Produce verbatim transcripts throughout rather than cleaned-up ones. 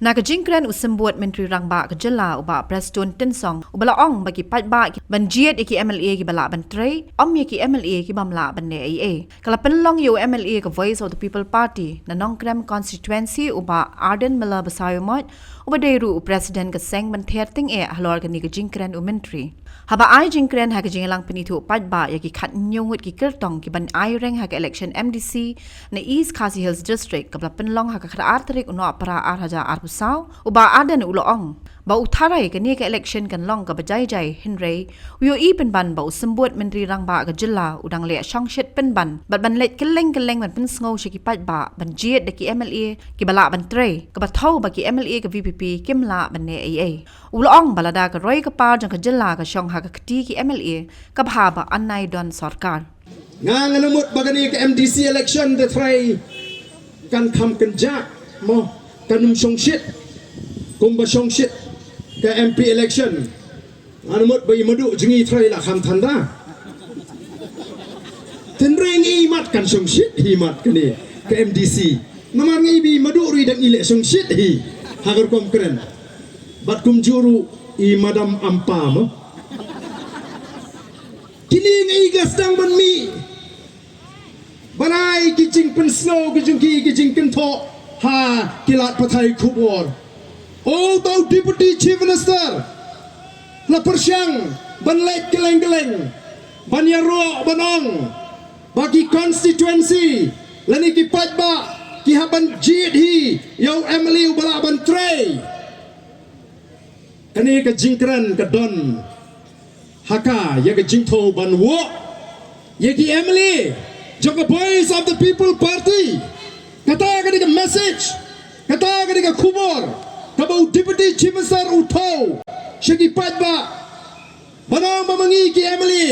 Na ka jingkren u Symbud Myntri Rangbah ka jylla u Bah Prestone Tynsong, uba la ong ba ki paidbah ki ban jied ïa ki M L A kiba lah ban trei, ym ïa ki M L A ki bym lah ban leh ei ei. Ka la pynlong ïa u M L A ka Voice of the People Party na Nongkrem constituency u Bah Ardent Miller Basaiawmoit, uba dei ruh u president ka seng ban ther tyngeh halor kane ka jingkren u Myntri. Haba ai jingkren ha ka jingïalang pynithuh paidbah ïa ki khathynñiew ngut ki kyrtong ki ban ai reng ha ka election M D C na East Khasi Hills District kaba la pynlong ha ka khatar tarik u Nohprah ar hajar arphew saw, u Bah Ardent u la ong ba u tharai kane ka election kan long kaba jai jai, hynrei u ïohi pynban ba u Symbud Myntri Rangbah ka jylla u dang leh shongshit pynban bad ban leit kylleng kylleng ban pynsngew sha ki paidbah ban jied da ki M L A kiba lah ban trei, kaba thew ba ki M L A ka V P P kim lah ban leh ei ei. U la ong ba lada ka roi ka par jong ka jylla ka shong ha ka kti ki M L A, ka bha ba yn nai don sorkar. Nga ngan mut ba kane ka M D C election te trai kan kham kynjah, mo, kan ym shongshit kumba shongshit ka M P election. Ngan mut ba i Madu jong ngi trai la kham than da. Tynrai ngi mat kan shongshit hi mat kane ka M D C. Namar ngi bi Madu ruh i dang i leh shongshit hi ha ka rukom kren. Bad kumjuh ruh i Madam Ampa, mo. Kine ngi ka sdang ban mih ban ai ki jingpynsngew ki jong ki, ki jingkynthoh ha ki lad pathai khubor. O, uto u Deputy Chief Minister la pyrshang ban leit kylleng kylleng ban ïaroh ban ong ba ki constituency lane ki paidbah ki hap ban jied hi ïa u M L A uba lah ban trei. Kane ka jingkren ka don ha ka ïa ka jingthew ban wad ïa ki M L A jong ka Voice of the People Party. Kata ka dei ka message, kata ka dei ka khubor kaba u Deputy Chief Minister u thew sha ki paidbah. Ban ong ba ma ngi ki M L A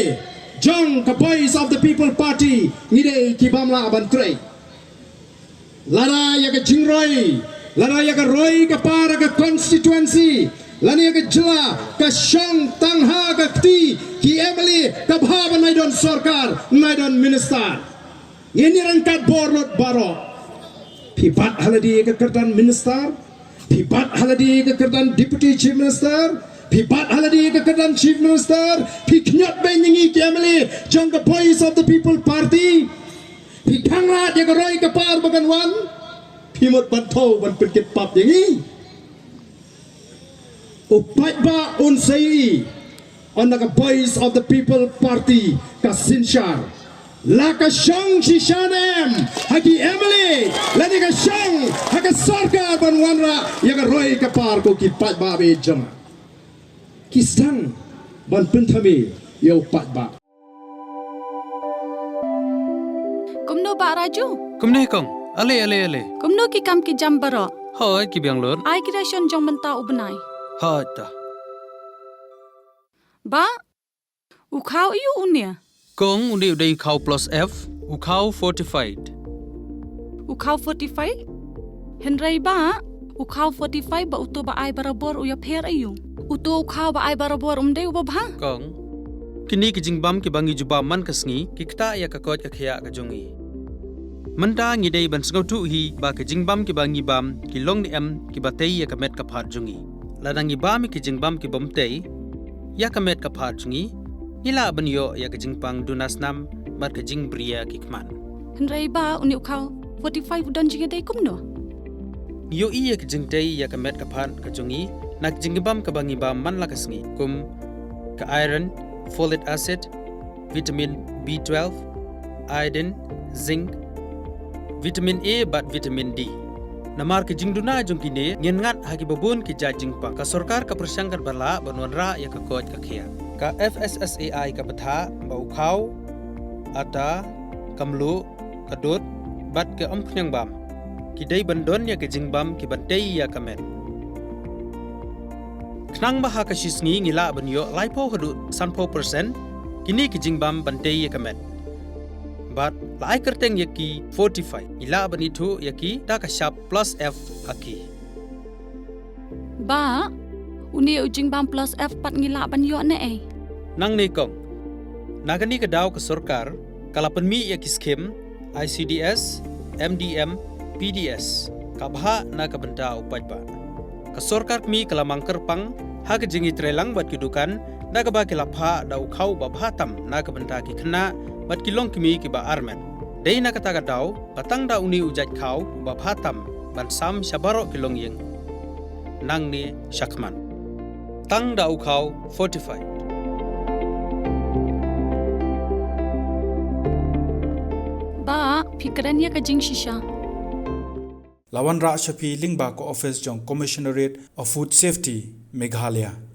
jong ka Voice of the People Party ngi dei ki bym lah ban trei. Lada ïa ka jingroi, lada ïa ka roi ka par ka constituency lane ïa ka jylla ka shong tang ha ka kti ki M L A, ka bha ba nai don sorkar, nai don minister. Ngin ïa ryngkat bor lut baroh. Phi bat ha lade ka kyrdan minister, phi bat ha lade ka kyrdan Deputy Chief Minister, phi bat ha lade ka kyrdan Chief Minister, phi khñiot beiñ ïa ngi ki M L A jong ka Voice of the People Party. Phi khanglad ïa ka roi ka par ba kan wan, phi mut ban thew ban pynkit pap ïa ngi. U paidbah un sa ïohi ynda ka Voice of the People Party ka synshar. La ka shong shisha ne em ha ki M L A lane ka shong ha ka sorkar ban wanrah ïa ka roi ka par ko ki paidbah ba ïeit jong nga. Ki sdang ban pynthame ïa u paidbah. Kumno Bah Raju? Kumne kong. Ale, ale, ale. Kumno ki kam ki jam baroh? Hooid, ki biang lut. Ai ki ration jong mynta u bnai. Hooid ta. Bah, u khaw aiu une? Kong, une u dei u khaw plus F, u khaw fortified. U khaw fortified? Hynrei bah, u khaw fortified bad uto ba ai barabor u ïapher aiu? Uto u khaw ba ai barabor um dei uba bha? Kong, kine ki jingbam kiba ngi ju bam man ka sngi ki ktah ïa ka koit ka khiah ka jong ngi. Mynta ngi dei ban sngewthuh hi ba ki jingbam kiba ngi bam ki long ne em kiba tei ïa ka met ka phad jong ngi. Lada ngi bam ïa ki jingbam ki bym tei ïa ka met ka phad jong ngi, ngi lah ban ïoh ïa ka jingpang duna snam bad ka jingbriew ki khmat. Hynrei bah, une u khaw fortified u don jingïadei kumno? Ngi ïohi ïa ka jingtei ïa ka met ka phad ka jong ngi na ka jingbam kaba ngi bam man la ka sngi, kum ka iron, folic acid, vitamin B twelve, iodine, zinc, vitamin A bad vitamin D. Namar ka jingduna jong kine, ngin ngat ha kiba bun ki jait jingpang. Ka sorkar ka pyrshang katba lah ban wanrah ïa ka koit ka khiah. Ka F S S A I ka batai ba u khaw, ata, ka mluh, ka dud bad ka umphniang bam ki dei ban don ïa ka jingbam kiba tei ïa ka met. Khnang ba ha ka shi sngi ngi lah ban ïoh laiphew haduh sanphew percent kine ki jingbam ban tei ïa ka met. Bad la ai kyrteng ïa ki fortified, ngi lah ban ithuh ïa ki da ka shap plus F ha ki. Bah, une u jingbam plus F pat ngi lah ban ïoh ne ei? Nangne kong, na kane ka daw ka sorkar ka la pynmih ïa ki skhim I C D S, M D M, P D S, ka bha na ka bynta u paidbah. Ka sorkar kmie ka la mang kyrpang ha ka jingïatreilang bad ki dukan da kaba ki la phah da u khaw uba bha tam na ka bynta ki khynnah bad ki longkmie kiba armet. Dei na kata ka daw ba tang da une u jait khaw uba bha tam ban sam sha baroh ki longïing. Nangne shakhmat, tang da u khaw fortified. Ba phi kren ïa ka jingshisha. La wanrah sha phi lyngba ka office jong Commissionerate of Food Safety, Meghalaya.